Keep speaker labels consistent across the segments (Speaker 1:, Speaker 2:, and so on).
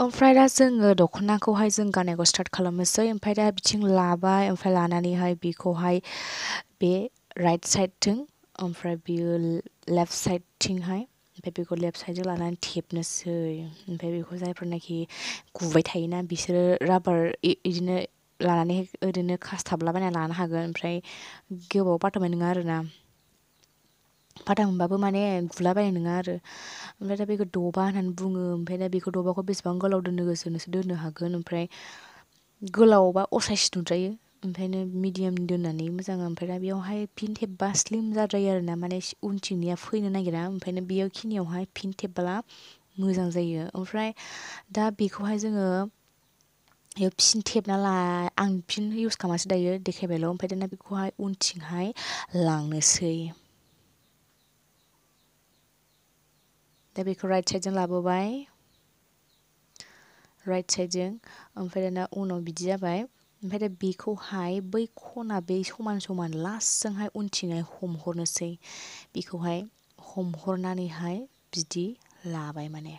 Speaker 1: ओमफ्राय दा जोङो दख'नाखौहाय जों गाननायखौ स्टार्ट खालामनोसै ओमफ्राय दा बिथिं लाबाय ओमफ्राय लानानैहाय बेखौहाय बे राइट साइडथिं ओमफ्राय बियो लेफ्ट साइडथिंहाय ओमफ्राय बेखौ लेफ्ट साइडजों लानानै थेबनोसै ओमफ्राय बेखौ जायफोरनाखि गुबाय थायोना बिसोरो राबार इदिनो लानानै ओरैनो खासथाबलाबायना लानो हागोन ओमफ्राय गोबाव बाथाबनाय नङा आरोना फाथा मोनबाबो माने गुलाबायनाय नङा आरो ओमफ्राय दा बेखौ दबा होननानै बुङो ओमफ्राय दा बेखौ दबाखौ बेसेबां गोलाव दोननो गोसो नोंसोर दोननो हागोन ओमफ्राय गोलावबा असाइस नुद्रायो ओमफ्रायनो मिडियामनि दोननानै मोजां ओमफ्राय दा बेयावहाय फिन थेबबा स्लिम जाद्रायो आरोना माने उनथिंनिया फैनो नागिरा ओमफ्रायनो बेयावखिनियावहाय फिन थेबब्ला मोजां जायो ओमफ्राय दा बेखौहाय जोङो फिन थेबना आं फिन इउस खालामासै दायो देखायबायल' ओमफ्राय दाना बेखौहाय उनथिंहाय लांनोसै दा बेखौ राइट साइडजों लाबोबाय राइट साइडजों ओमफ्राय दाना उनाव बिदि जाबाय ओमफ्राय दा बेखौहाय बै खना बे समान समान लास्टजोंहाय उनथिंहाय हमहरनोसै बेखौहाय हमहरनानैहाय बिदि लाबाय माने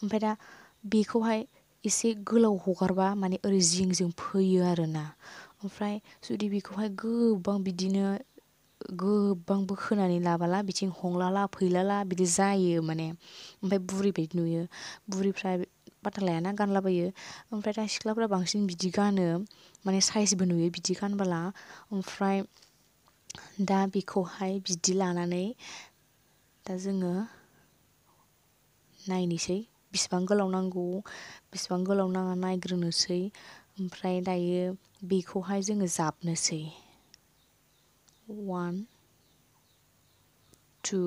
Speaker 1: ओमफ्राय दा बेखौहाय एसे गोलाव हगारबा माने ओरै जिंजों फैयो आरोना ओमफ्राय जुदि बेखौहाय गोबां बोखोनानै लाबाला बिथिं हंलाला फैलाला बिदि जायो माने ओमफ्राय बुरि बायदि नुयो बुरिफ्रा पाता लायाना गानलाबायो ओमफ्राय दा सिख्लाफ्रा बांसिन बिदि गानो माने साइसबो नुयो बिदि गानबोला ओमफ्राय दा बेखौहाय बिदि लानानै दा जोङो नायनोसै बेसेबां गोलाव नांगौ बेसेबां गोलाव नाङा नायग्रोनोसै ओमफ्राय दायो बेखौहाय जोङो जाबनोसै 1 2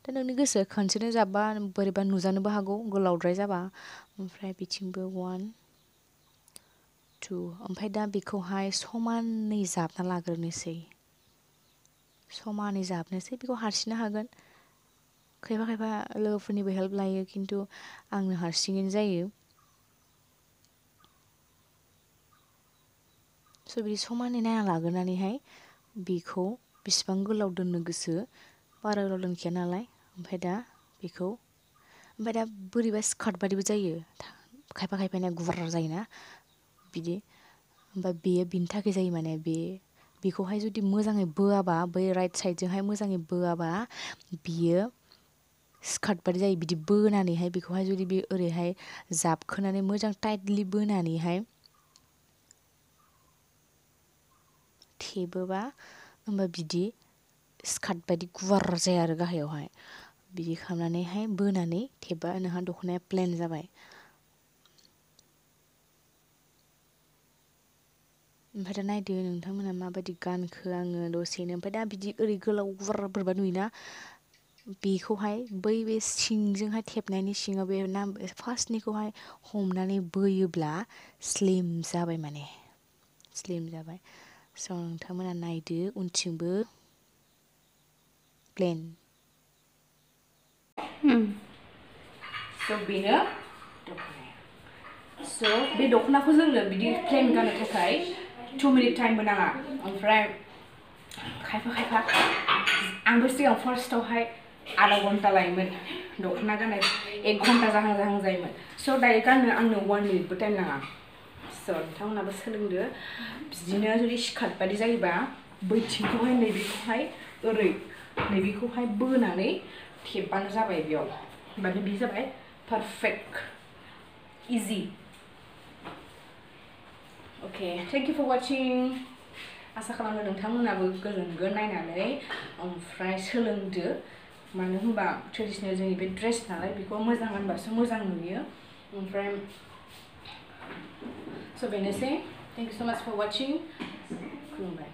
Speaker 1: दा नोंनि गोसो खनसेनो जाबबा बोरैबा नुजानोबो हागौ गोलावद्राय जाबा ओमफ्राय बिथिंबो 1 2 ओमफ्राय दा बेखौहाय समानै जाबना लाग्रोनोसै समानै जाबनोसै बेखौ हारसिनो हागोन खायफा खायफा लोगोफोरनिबो हेल्प लायो खिन्थु आंनो हारसिङैनो जायो स' बिदि समानै नायना लाग्रोनानैहाय बेखौ बेसेबां गोलाव दोननो गोसो बारा गोलाव दोनखाया नालाय ओमफ्राय दा बेखौ ओमफ्राय दा बोरैबा स्कार्ट बादिबो जायो खायफा खायफाना गुवार जायोना बिदि ओमफ्राय बेयो बिनि थाखाय जायो माने बेखौहाय जुदि मोजाङै बोआबा बै राइट साइडजोंहाय मोजाङै बोआबा बियो स्कार्ट बादि जायो बिदि बोनानैहाय बेखौहाय जुदि बे ओरैहाय जाबखोनानै मोजां टाइटलि बोनानैहाय थेबोबा होमबा बिदि स्कार्ट बायदि गुवार जाया आरो गाहायावहाय बिदि खालामनानैहाय बोनानै थेबबा नोंहा दख'नाया प्लेन जाबाय ओमफ्राय दा नायदो नोंथांमोनहा माबायदि गानखो आङो दसेनो ओमफ्राय दा बिदि ओरै गोलाव गुवार बोरैबा नुयोना बेखौहाय बे सिंजोंहाय थेबनायनि सिङाव बे फार्स्टनिखौहाय हमनानै बोयोब्ला स्लिम जाबाय माने स्लिम जाबाय स' नोंथांमोना नायदो उनथिंबो प्लेन स' बेनो दख'नाया स' बे दख'नाखौ जोंनो बिदि प्लेन गाननो थाखाय 2 मिनिट टाइमबो नाङा ओमफ्राय खायफा आंबो सिगां फार्स्टआवहाय आधा घन्टा लायोमोन दख'ना गाननाय 1 घन्टा जाहां जायोमोन स' दायो गाननो आंनो 1 मिनिटबो टाइम नाङा स' नोंथांमोनाबो सोलोंदो बिदिनो जुदि स्कार्ट बादि जायोबा बैथिंखौहाय नैबेखौहाय ओरै नैबेखौहाय बोनानै थेबबानो जाबाय बेयाव होमबानो बे जाबाय perfect easy okay thank you for watching आसा खालामो नोंथांमोनाबो गोजोनगोन नायनानै ओमफ्राय सोलोंदो मानो होनबा ट्रेडिशनेल जोंनि बे ड्रेस नालाय बेखौ मोजां गानबासो मोजां नुयो ओमफ्राय स' बेनोसै थेंक इउ स' माच फर वाचिं खुलुमबाय